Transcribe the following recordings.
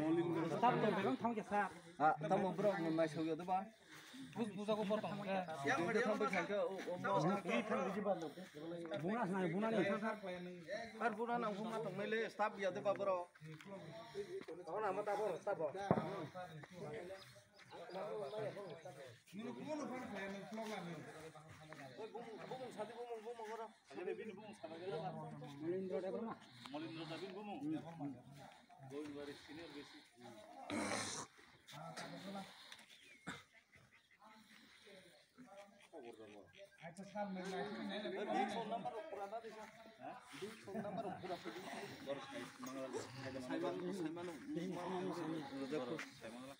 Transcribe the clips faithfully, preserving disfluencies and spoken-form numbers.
Staff to belong thang ke sir. Ah, tamo borok no nai sogya de ba? Bus buja ko botong. Thang bai thang ke o o mo. Buna nai buna ni. Ar buna nang buma tong nai le staff ya de ba borok. Tong na ma ta borok staff. Molindra Debbarma. Molindra Debbarma. Govind Bari senior besi.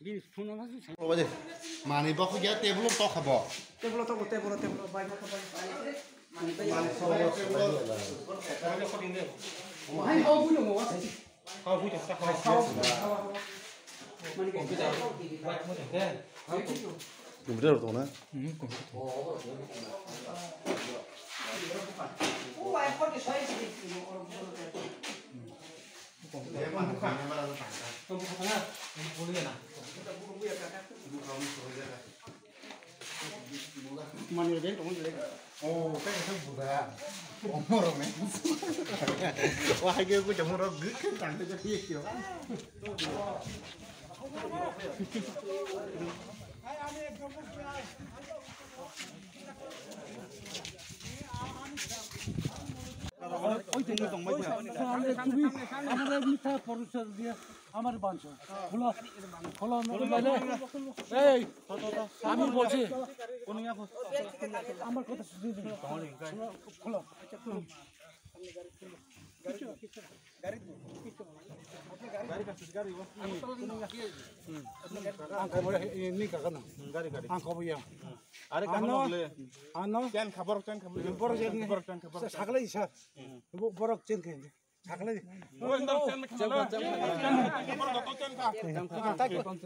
Bini phone number se sai. Obaje, mani bokho gya table o tokha bo. Table o tokha, table o, table o, bai, bai, bai, bai. Mani bokho gya table o. Hai, oh, buino mo, sai. Hao, bui tong, hao. Hao, hao, hao. Computer rok tong na? Hmm, computer. Mani ben tong le. Oh, kai ka buda. Omor men. Wah, hai ke ku jamor guk kan tang te je kio. ওই তো, ওই তো, ওই তো। আমাদের তুমি, আমাদের মিথ্যা পরিচয় দিয়ে আমার বাঞ্ছা। খোলো, খোলো, নরম বাইরে। এই, আমি বলছি, আমার কথা শুনে দিন। খোলো, খোলো। Ang khobor ini kaka na. Ang khobor ya. Are ano, ano. Chen khabar, chen khabar. Borok chen, borok chen khabar. Sakle sir. Borok chen khe. Sakle.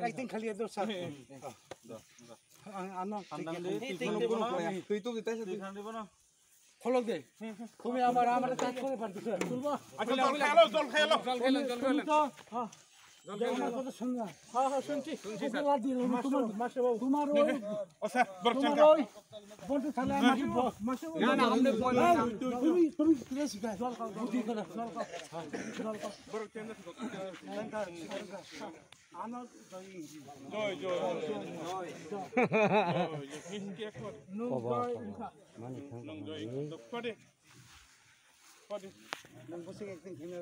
Acting khali do sir. Ano. Tui tu kita sih. Khuluk de. Tumi amar, amar tak kore parti sir. Tulbo. Acha, jol khelo, jol khelo. Jol khelo, jol khelo. Tumi to, ha. Jol khelo. Amar kotha shunna. Ha, ha, shunchi. Shunchi, sir. Master, master babu. Tumar oi, o sir, bor tumar oi. Bonte thale amar ki bo. Master babu. Na, na, humne boy. Tumi, tumi kile sikhai. Jol khelo. Budi khelo. Jol khelo. Jol khelo. Bor chen. Joy, joy, joy. Joy, joy. Joy, joy. Nung joy wngkha. Nung joy wngkha. Pade. Pade. Nung bwswk acting khaina,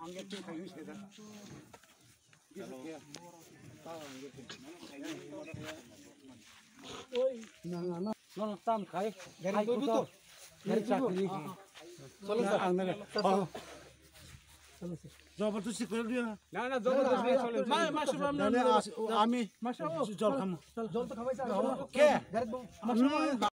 ang acting khaina se da. No, no, tam khai. Gari hai tubu kuto. To. Gari chakri. Chalo, sir. Ang na. Chalo, sir. Jabardasti kore diya. Na, na, jabardasti nahi chale. Ma, ma, shubham na. Dale, as-, ami. Ma, shubham. Jol kham. Jol to khamai, sir. Ke? Gari bo. Ma, shubham.